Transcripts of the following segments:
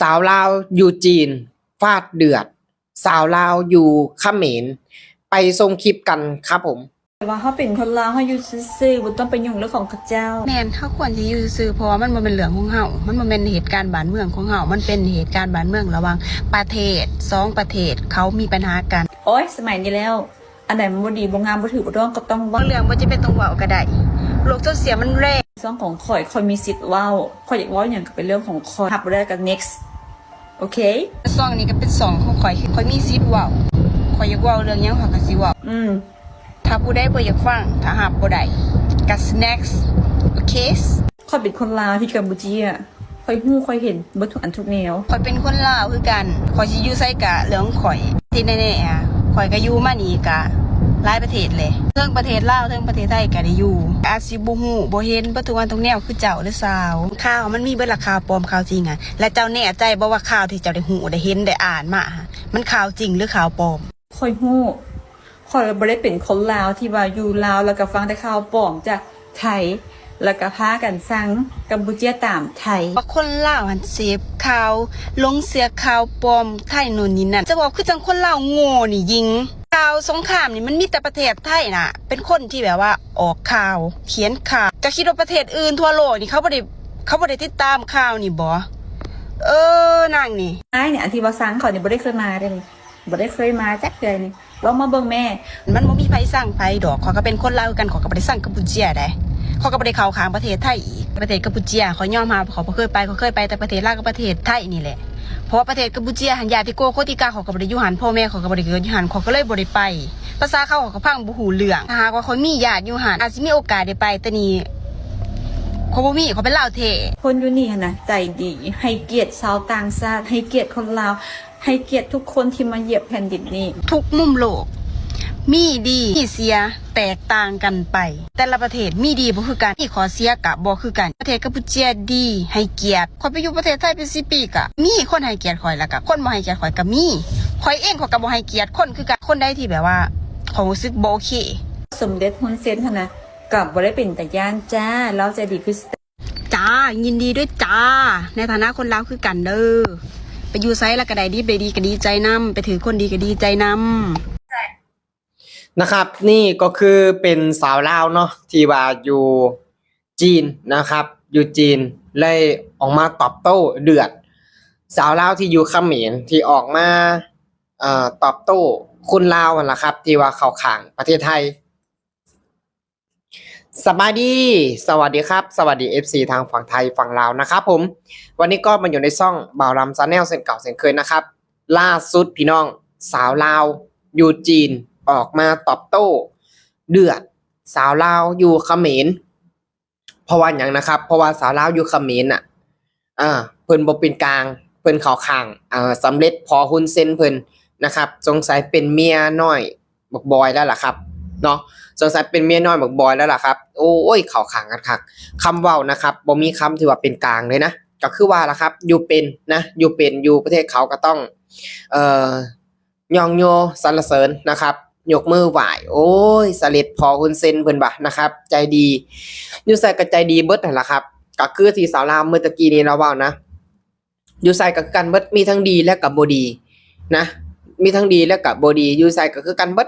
ສາວລາວຢູ່ຈີນຟາດເດືອດ ສາວລາວຢູ່ຂະເໝນ ໄປຊົມຄລິບກັນຄັບຜົມ. ແຕ່ວ່າເຮົາເປັນຄົນລາວ ເຮົາຢູ່ຊື່ໆ ບໍ່ຕ້ອງໄປຫຍຸ້ງເລື່ອງຂອງເຂົາເຈົ້າ. ແມ່ນ ເຮົາຄວນຊິຢູ່ຊື່ໆ ເພາະວ່າມັນບໍ່ແມ່ນເລື່ອງຂອງເຮົາ ມັນບໍ່ແມ່ນເຫດການບ້ານເມືອງຂອງເຮົາ ມັນເປັນເຫດການບ້ານເມືອງລະຫວ່າງປະເທດ ສອງປະເທດ ເຂົາມີບັນຫາກັນ. ໂອ້ຍ ສະໄໝນີ້ແລ້ວ ອັນໃດມັນບໍ່ດີບໍ່ງາມ ບໍ່ຖືກບໍ່ຕ້ອງກໍຕ້ອງເວົ້າ ເລື່ອງບໍ່ຈຳເປັນຕ້ອງເວົ້າກໍໄດ້ ໂລກໂຊຊຽວມັນແລງ. ຊ່ອງຂອງຂ້ອຍ ຂ້ອຍມີສິດເວົ້າ ຂ້ອຍຢາກເວົ້າຫຍັງກໍເປັນເລື່ອງຂອງຂ້ອຍ ຮັບບໍ່ໄດ້ກໍ next ໂອເຄ. ຊ່ອງນີ້ກໍເປັນຊ່ອງຂອງຂ້ອຍ ຂ້ອຍມີສິດເວົ້າ ຂ້ອຍຢາກເວົ້າເລື່ອງຫຍັງ ຂ້ອຍກໍຊິເວົ້າ ອືມ ຖ້າຜູ້ໃດບໍ່ຢາກຟັງ ຖ້າຮັບບໍ່ໄດ້ກໍ next ໂອເຄ. ຂ້ອຍເປັນຄົນລາວທີ່ກຳປູເຈຍ ຂ້ອຍຮູ້ ຂ້ອຍເຫັນເບິດທຸກອັນທຸກແນວ. ຂ້ອຍເປັນຄົນລາວຄືກັນ ຂ້ອຍຊິຢູ່ໃສກະເລື່ອງຂອງຂ້ອຍ ທີ່ແນ່ໆ ຂ້ອຍກະຢູ່ມານີ້ກະຫຼາຍປະເທດແຫຼະ ເທິງປະເທດລາວ ເທິງປະເທດໄທກະໄດ້ຢູ່ ອາດຊິບໍ່ຮູ້ບໍ່ເຫັນເບິດທຸກອັນທຸກແນວຄືເຈົ້າເດີສາວ. ຂ່າວມັນມີເບິດລະ ຂ່າວປອມ ຂ່າວຈິງອະ ແລະເຈົ້າແນ່ໃຈບໍ່ວ່າຂ່າວທີ່ເຈົ້າໄດ້ຮູ້ໄດ້ເຫັນໄດ້ອ່ານມາ ມັນຂ່າວຈິງຫຼືຂ່າວປອມ? ຂ້ອຍຮູ້ ຂ້ອຍບໍ່ໄດ້ເປັນຄົນລາວທີ່ວ່າຢູ່ລາວແລ້ວກໍຟັງແຕ່ຂ່າວປອມຈາກໄທ ແລ້ວກໍພາກັນຊັງກຳປູເຈຍຕາມໄທ. ວ່າຄົນລາວຫັ້ນເສບຂ່າວ ຫຼົງເຊື່ອຂ່າວປອມໄທໂນ່ນນີ້ນັ້ນ ຈະເວົ້າຄືຈັ່ງຄົນລາວໂງ່ນີ້ຍິງ ຂ່າວສົງຄາມນີ້ມັນມີແຕ່ປະເທດໄທນະ ເປັນຄົນທີ່ແບບວ່າອອກຂ່າວ ຂຽນຂ່າວ ເຈົ້າຄິດວ່າປະເທດອື່ນທົ່ວໂລກນີ້ເຂົາບໍ່ໄດ້ ເຂົາບໍ່ໄດ້ຕິດຕາມຂ່າວນີ້ບໍ? ເອີ ນາງນີ້ ອ້າຍນີ້ ອັນທີ່ວ່າຊັງຂ້ອຍນີ້ບໍ່ໄດ້ເຄີຍມາເດ້ນີ້ ບໍ່ໄດ້ເຄີຍມາຈັກເທື່ອນີ້ ລອງມາເບິ່ງແມ້. ມັນບໍ່ມີໃຜຊັງໃຜດອກ ຂ້ອຍກໍເປັນຄົນລາວຄືກັນ ຂ້ອຍກໍບໍ່ໄດ້ຊັງກຳປູເຈຍໃດ ຂ້ອຍກໍບໍ່ໄດ້ເຂົ້າຂ້າງປະເທດໄທອີກ ປະເທດກຳປູເຈຍ ຂ້ອຍຍອມຮັບ ຂ້ອຍບໍ່ເຄີຍໄປ ຂ້ອຍເຄີຍໄປແຕ່ປະເທດລາວກັບປະເທດໄທນີ້ແຫຼະ ເພາະວ່າປະເທດກຳປູເຈຍຫັ້ນ ຍາດຕິໂກໂຄຕິກາ ຂ້ອຍກໍບໍ່ໄດ້ຢູ່ຫັ້ນ ພໍ່ແມ່ຂ້ອຍກໍບໍ່ໄດ້ເກີດຢູ່ຫັ້ນ ຂ້ອຍກໍເລີຍບໍ່ໄດ້ໄປ ພາສາເຂົາ ຂ້ອຍກໍຟັງບໍ່ຮູ້ເລື່ອງ ຖ້າຫາກວ່າຂ້ອຍມີຍາດຢູ່ຫັ້ນ ອາດຊິມີໂອກາດໄດ້ໄປ ແຕ່ນີ້ຂ້ອຍບໍ່ມີ ຂ້ອຍເປັນລາວແທ້. ຄົນຢູ່ນີ້ຫັ້ນນະໃຈດີ ໃຫ້ກຽດຊາວຕ່າງຊາດ ໃຫ້ກຽດຄົນລາວ ໃຫ້ກຽດທຸກຄົນທີ່ມາຢຽບແຜ່ນດິນນີ້. ທຸກມຸມໂລກມີດີມີເສຍແຕກຕ່າງກັນໄປ ແຕ່ລະປະເທດມີດີບໍ່ຄືກັນ ມີຂໍ້ເສຍກະບໍ່ຄືກັນ ປະເທດກຳປູເຈຍດີ ໃຫ້ກຽດ ຂ້ອຍໄປຢູ່ປະເທດໄທເປັນສິບປີກະມີຄົນໃຫ້ກຽດຂ້ອຍ ແລ້ວກະຄົນບໍ່ໃຫ້ກຽດຂ້ອຍກະມີ ຂ້ອຍເອງຂ້ອຍກະບໍ່ໃຫ້ກຽດຄົນຄືກັນ ຄົນໃດທີ່ແບບວ່າຂ້ອຍຮູ້ສຶກບໍ່ໂອເຄ. ສົມເດັດຮຸນເຊັນຫັ້ນນະ ກະບໍ່ໄດ້ເປັນຕາຢ້ານຈ້າ ລາວໃຈດີຄື ຈ້າ ຍິນດີດ້ວຍຈ້າ ໃນຖານະຄົນລາວຄືກັນເດີ ໄປຢູ່ໃສລະກະໄດ້ດິບໄດ້ດີກະດີໃຈນຳ ໄປຖືກຄົນດີກະດີໃຈນຳ. ນະຄັບ ນີ້ກໍຄືເປັນສາວລາວເນາະ ທີ່ວ່າຢູ່ຈີນນະຄັບ ຢູ່ຈີນ ໄດ້ອອກມາຕອບໂຕ້ເດືອດ ສາວລາວທີ່ຢູ່ຂະເໝນ ທີ່ອອກມາ ເອີ ຕອບໂຕ້ຄົນລາວຫັ້ນລະຄັບ ທີ່ວ່າເຂົ້າຂ້າງປະເທດໄທ. ສະບາຍດີ ສະຫວັດດີຄັບ ສະຫວັດດີເອັຟຊີທາງຝັ່ງໄທຝັ່ງລາວນະຄັບຜົມ ວັນນີ້ກໍມາຢູ່ໃນຊ່ອງບ່າວລຳ Channel ເຊັ່ນເກົ່າເຊັ່ນເຄີຍນະຄັບ. ລ່າສຸດພີ່ນ້ອງ ສາວລາວຢູ່ຈີນອອກມາຕອບໂຕ້ເດືອດສາວລາວຢູ່ຂະເໝນ ເພາະວ່າຫຍັງນະຄັບ ເພາະວ່າສາວລາວຢູ່ຂະເໝນນະ ເອີ ເພິ່ນບໍ່ເປັນກາງ ເພິ່ນເຂົ້າຂ້າງ ເອີ ສຳເລັດພໍຮຸນເຊັນເພິ່ນນະຄັບ ສົງໄສເປັນເມຍນ້ອຍບັກບອຍແລ້ວລະຄັບເນາະ ສົງໄສເປັນເມຍນ້ອຍບັກບອຍແລ້ວລະຄັບ. ໂອ້ຍ ເຂົ້າຂ້າງກັນຄັກ ຄຳເວົ້ານະຄັບ ບໍ່ມີຄຳທີ່ວ່າເປັນກາງເລີຍນະ ກໍຄືວ່າລະຄັບ ຢູ່ເປັນນະ ຢູ່ເປັນ ຢູ່ປະເທດເຂົາກໍຕ້ອງ ເອີ ຍ້ອງໂຍສັນລະເສີນນະຄັບ ຍົກມືໄຫວ້ ໂອ້ຍ ສຳເລັດພໍຮຸນເຊັນເພິ່ນວ່ານະຄັບ ໃຈດີ ຢູ່ໃສກໍໃຈດີເບິດຫັ້ນລະຄັບ. ກໍຄືທີ່ສາວລາວມື້ຕະກີ້ນີ້ລາວເວົ້ານະ ຢູ່ໃສກໍຄືກັນເບິດ ມີທັງດີແລະກໍບໍ່ດີນະ ມີທັງດີແລະກໍບໍ່ດີ ຢູ່ໃສກໍຄືກັນເບິດ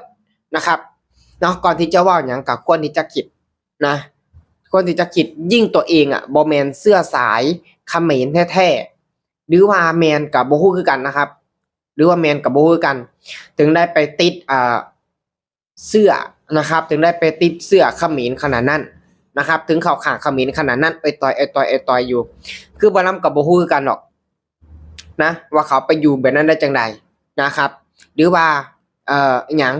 ນະຄັບເນາະ. ກ່ອນທີ່ຈະເວົ້າຫຍັງກໍຄວນທີ່ຈະຄິດນະ ຄວນທີ່ຈະຄິດ ຍິ່ງຕົວເອງອະບໍ່ແມ່ນເຊື້ອສາຍຂະເໝນແທ້ໆ ຫຼືວ່າແມ່ນກໍບໍ່ຮູ້ຄືກັນນະຄັບ ຫຼືວ່າແມ່ນກໍບໍ່ຮູ້ຄືກັນ ເຖິງໄດ້ໄປຕິດ ອ່າ ເຊື້ອນະຄັບ ເຖິງໄດ້ໄປຕິດເຊື້ອຂະເໝນຂະໜາດນັ້ນນະຄັບ ເຖິງເຂົ້າຂ້າງຂະເໝນຂະໜາດນັ້ນ ເອີຍຕ່ອຍ ເອີຍຕ່ອຍ ເອີຍຕ່ອຍຢູ່. ຄືບ່າວລຳກໍບໍ່ຮູ້ຄືກັນດອກນະ ວ່າເຂົາໄປຢູ່ແບບນັ້ນໄດ້ຈັ່ງໃດນະຄັບ ຫຼືວ່າ ເອີ ອີຫຍັງ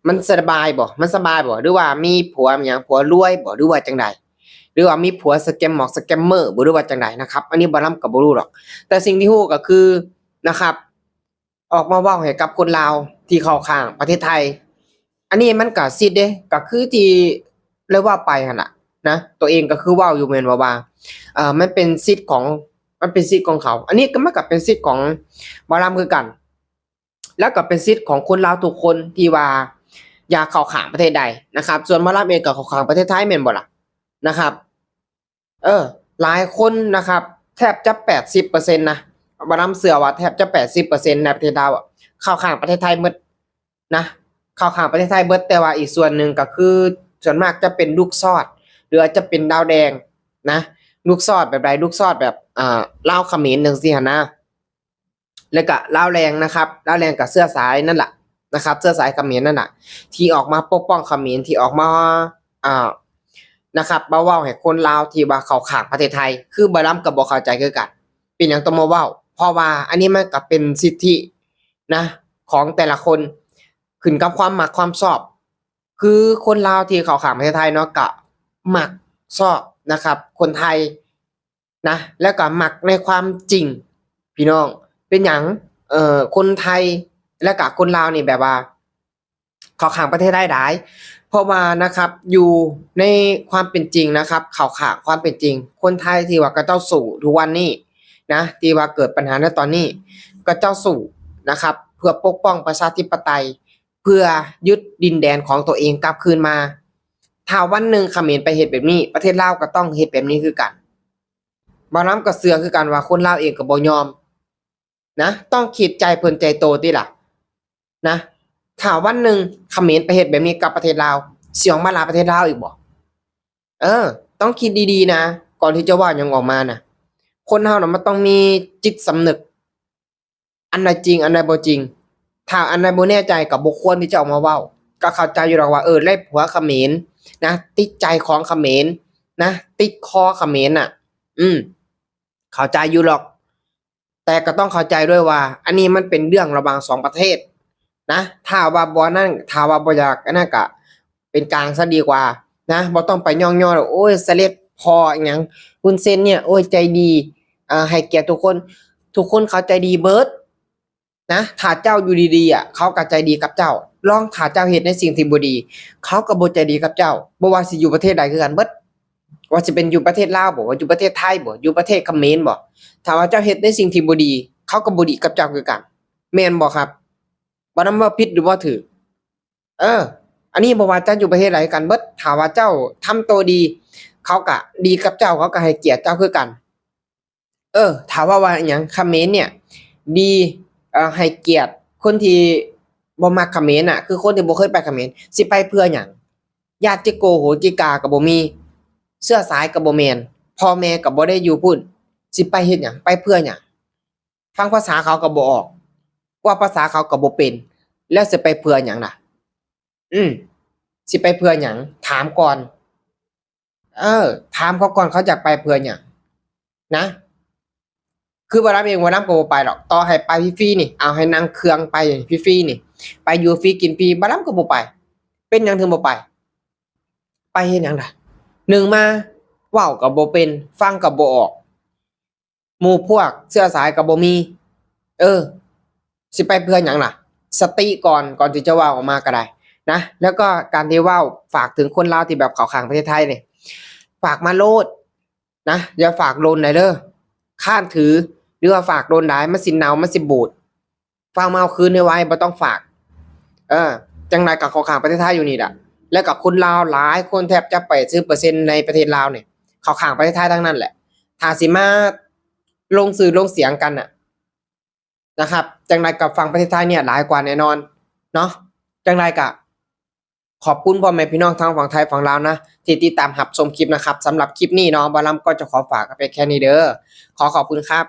ມັນສະບາຍບໍ່ ມັນສະບາຍບໍ່ ຫຼືວ່າມີຜົວຫຍັງ ຜົວລວຍບໍ່ ຫຼືວ່າຈັ່ງໃດ ຫຼືວ່າມີຜົວສະແກມໝອກສະແກມເມີບໍ່ ຫຼືວ່າຈັ່ງໃດນະຄັບ. ອັນນີ້ບ່າວລຳກໍບໍ່ຮູ້ດອກ ແຕ່ສິ່ງທີ່ຮູ້ກໍຄືນະຄັບ ອອກມາເວົ້າໃຫ້ກັບຄົນລາວທີ່ເຂົ້າຂ້າງປະເທດໄທ ອັນນີ້ມັນກະສິດເດ້ ກະຄືທີ່ລາວເວົ້າໄປຫັ້ນລະນະ ຕົວເອງກໍຄືເວົ້າຢູ່ແມ່ນບໍ່ວ່າ ເອີ ມັນເປັນສິດຂອງ ມັນເປັນສິດຂອງເຂົາ ອັນນີ້ກໍ ມັນກໍເປັນສິດຂອງໝໍລຳຄືກັນ ແລ້ວກໍເປັນສິດຂອງຄົນລາວທຸກຄົນທີ່ວ່າຢາກເຂົ້າຂ້າງປະເທດໃດນະຄັບ. ສ່ວນໝໍລຳເອງກໍເຂົ້າຂ້າງປະເທດໄທແມ່ນບໍ່ລະນະຄັບ? ເອີ ຫຼາຍຄົນນະຄັບ ແທບຈະແປດສິບເປີເຊັນນະ ບ່າວນຳເຊື່ອວ່າແທບຈະແປດສິບເປີເຊັນໃນປະເທດລາວ ເຂົ້າຂ້າງປະເທດໄທໝົດນະ ເຂົ້າຂ້າງປະເທດໄທເບິດ. ແຕ່ວ່າອີກສ່ວນໜຶ່ງກໍຄື ສ່ວນມາກຈະເປັນລູກຊອດ ຫຼື ອາດຈະເປັນດາວແດງນະ. ລູກຊອດແບບໃດ? ລູກຊອດແບບ ອ່າ ລາວຂະເໝນຈັ່ງຊີ້ຫັ້ນນະ. ແລ້ວກະລາວແລງນະຄັບ ລາວແລງກະເຊື້ອສາຍນັ້ນລະນະຄັບ ເຊື້ອສາຍຂະເໝນນັ້ນລະ ທີ່ອອກມາປົກປ້ອງຂະເໝນ ທີ່ອອກມາ ອ່າ ນະຄັບ ມາເວົ້າໃຫ້ຄົນລາວທີ່ວ່າເຂົ້າຂ້າງປະເທດໄທ. ຄືບ່າວນຳກໍບໍ່ເຂົ້າໃຈຄືກັນ ເປັນຫຍັງຕ້ອງມາເວົ້າ? ເພາະວ່າອັນນີ້ມັນກໍເປັນສິດທິນະ ຂອງແຕ່ລະຄົນ ຂຶ້ນກັບຄວາມມັກຄວາມຊອບ. ຄືຄົນລາວທີ່ເຂົ້າຂ້າງປະເທດໄທເນາະ ກະມັກຊອບນະຄັບ ຄົນໄທ ນະ ແລ້ວກໍມັກໃນຄວາມຈິງ ພີ່ນ້ອງ. ເປັນຫຍັງ ເອີ ຄົນໄທ ແລ້ວກະຄົນລາວນີ້ແບບວ່າເຂົ້າຂ້າງປະເທດໄທຫຼາຍ? ເພາະວ່ານະຄັບ ຢູ່ໃນຄວາມເປັນຈິງນະຄັບ ເຂົ້າຂ້າງຄວາມເປັນຈິງ ຄົນໄທທີ່ວ່າເຂົາເຈົ້າສູ້ທຸກວັນນີ້ນະ ທີ່ວ່າເກີດບັນຫາໃນຕອນນີ້ ເຂົາເຈົ້າສູ້ນະຄັບ ເພື່ອປົກປ້ອງປະຊາທິປະໄຕ ເພື່ອຍຶດດິນແດນຂອງຕົວເອງກັບຄືນມາ. ຖ້າວັນໜຶ່ງຂະເໝນໄປເຮັດແບບນີ້ ປະເທດລາວກໍຕ້ອງເຮັດແບບນີ້ຄືກັນ. ບ່າວນຳກໍເຊື່ອຄືກັນວ່າຄົນລາວເອງກໍບໍ່ຍອມນະ ຕ້ອງຄິດໃຈເພິ່ນໃຈໂຕຕິລະນະ. ຖ້າວັນໜຶ່ງຂະເໝນໄປເຮັດແບບນີ້ກັບປະເທດລາວ ຊິອອກມາລາປະເທດລາວອີກບໍ່? ເອີ ຕ້ອງຄິດດີໆນະ ກ່ອນທີ່ຈະເວົ້າຫຍັງອອກມານະ. ຄົນເຮົານະ ມັນຕ້ອງມີຈິດສຳນຶກ ອັນໃດຈິງ ອັນໃດບໍ່ຈິງ. ຖ້າອັນໃດບໍ່ແນ່ໃຈກໍບໍ່ຄວນທີ່ຈະອອກມາເວົ້າ. ກໍເຂົ້າໃຈຢູ່ດອກວ່າ ເອີ ໄລ່ຜົວຂະເໝນນະ ຕິດໃຈຂອງຂະເໝນນະ ຕິດຄໍຂະເໝນນະ. ອືມ ເຂົ້າໃຈຢູ່ດອກ ແຕ່ກໍຕ້ອງເຂົ້າໃຈດ້ວຍວ່າ ອັນນີ້ມັນເປັນເລື່ອງລະຫວ່າງສອງປະເທດນະ. ຖ້າວ່າບໍ່ນັ້ນ ຖ້າວ່າບໍ່ຢາກອັນນັ້ນ ກະເປັນກາງຊະດີກວ່ານະ. ບໍ່ຕ້ອງໄປຍ້ອງຍໍ ໂອ້ຍ ສະເລັດພໍ່ອີຫຍັງ ຮຸນເຊັນເນຍ ໂອ້ຍ ໃຈດີ ເອີ ໃຫ້ກຽດທຸກຄົນ ທຸກຄົນເຂົາໃຈດີເບິດນະ. ຖ້າເຈົ້າຢູ່ດີໆ ອະ ເຂົາກໍໃຈດີກັບເຈົ້າ. ລອງຖ້າເຈົ້າເຮັດໃນສິ່ງທີ່ບໍ່ດີ ເຂົາກໍບໍ່ໃຈດີກັບເຈົ້າ. ບໍ່ວ່າຊິຢູ່ປະເທດໃດຄືກັນເບິດ ວ່າຊິເປັນຢູ່ປະເທດລາວບໍ ວ່າຢູ່ປະເທດໄທບໍ ຢູ່ປະເທດຂະເໝນບໍ ຖ້າວ່າເຈົ້າເຮັດໃນສິ່ງທີ່ບໍ່ດີ ເຂົາກໍບໍ່ດີກັບເຈົ້າຄືກັນ ແມ່ນບໍ່ຄັບ? ບ່າວນຳເວົ້າຜິດຫຼືວ່າຖືກ? ເອີ ອັນນີ້ບໍ່ວ່າຈະຢູ່ປະເທດໃດຄືກັນເບິດ ຖ້າວ່າເຈົ້າທຳໂຕດີ ເຂົາກະດີກັບເຈົ້າ ເຂົາກະໃຫ້ກຽດເຈົ້າຄືກັນ. ເອີ ຖ້າວ່າ ວ່າອີຫຍັງ ຂະເໝນເນຍດີ ເອີ ໃຫ້ກຽດຄົນທີ່ບໍ່ມັກຂະເໝນນະ ຄືຄົນທີ່ບໍ່ເຄີຍໄປຂະເໝນ ຊິໄປເພື່ອຫຍັງ? ຍາດຈິໂກໂຫຕິກາກໍບໍ່ມີ ເຊື້ອສາຍກໍບໍ່ແມ່ນ ພໍ່ແມ່ກໍບໍ່ໄດ້ຢູ່ພຸ້ນ ຊິໄປເຮັດຫຍັງ? ໄປເພື່ອຫຍັງ? ຟັງພາສາເຂົາກໍບໍ່ອອກ ເວົ້າພາສາເຂົາກໍບໍ່ເປັນ ແລ້ວຊິໄປເພື່ອຫຍັງລະ? ອືມ ຊິໄປເພື່ອຫຍັງ? ຖາມກ່ອນ ເອີ ຖາມເຂົາກ່ອນ ເຂົາຢາກໄປເພື່ອຫຍັງນະ? ຄືບ່າວນຳເອງ ບ່າວນຳກໍບໍ່ໄປດອກ ຕໍ່ໃຫ້ໄປຟຣີໆນີ້ ເອົາໃຫ້ນັ່ງເຄື່ອງໄປຟຣີໆນີ້ ໄປຢູ່ຟຣີກິນຟຣີ ບ່າວນຳກໍບໍ່ໄປ. ເປັນຫຍັງເຖິງບໍ່ໄປ? ໄປເຮັດຫຍັງລະ? ໜຶ່ງມາ ເວົ້າກໍບໍ່ເປັນ ຟັງກໍບໍ່ອອກ ໝູ່ພວກເຊື້ອສາຍກໍບໍ່ມີ ເອີ ຊິໄປເພື່ອຫຍັງລະ? ສະຕິກ່ອນ ກ່ອນທີ່ຈະເວົ້າອອກມາກໍໄດ້ນະ. ແລ້ວກໍການທີ່ເວົ້າ ຝາກເຖິງຄົນລາວທີ່ແບບເຂົ້າຂ້າງປະເທດໄທນີ້ ຝາກມາໂລດນະ ຢ່າຝາກດົນໄດ້ເດີ ຄ້ານຖື ຫຼືວ່າຝາກດົນຫຼາຍ ມັນຊິເນົ່າ ມັນຊິບູດ ຟ້າວມາເອົາຄືນໃຫ້ໄວ ບໍ່ຕ້ອງຝາກ. ເອີ ຈັ່ງໃດກໍເຂົ້າຂ້າງປະເທດໄທຢູ່ນີ້ລະ ແລ້ວກໍຄົນລາວຫຼາຍຄົນ ແທບຈະແປດສິບເປີເຊັນໃນປະເທດລາວນີ້ ເຂົ້າຂ້າງປະເທດໄທທັງນັ້ນແຫຼະ. ຖ້າຊິມາລົງຊື່ລົງສຽງກັນນະ ນະຄັບ ຈັ່ງໃດກໍຝັ່ງປະເທດໄທນີ້ຫຼາຍກວ່າແນ່ນອນເນາະ. ຈັ່ງໃດກໍຂອບຄຸນພໍ່ແມ່ພີ່ນ້ອງທັງຝັ່ງໄທຝັ່ງລາວນະ ທີ່ຕິດຕາມຮັບຊົມຄລິບນະຄັບ. ສຳລັບຄລິບນີ້ເນາະ ບ່າວລຳກໍຈະຂໍຝາກໄວ້ພຽງແຄ່ນີ້ເດີ. ຂໍຂອບຄຸນຄັບ.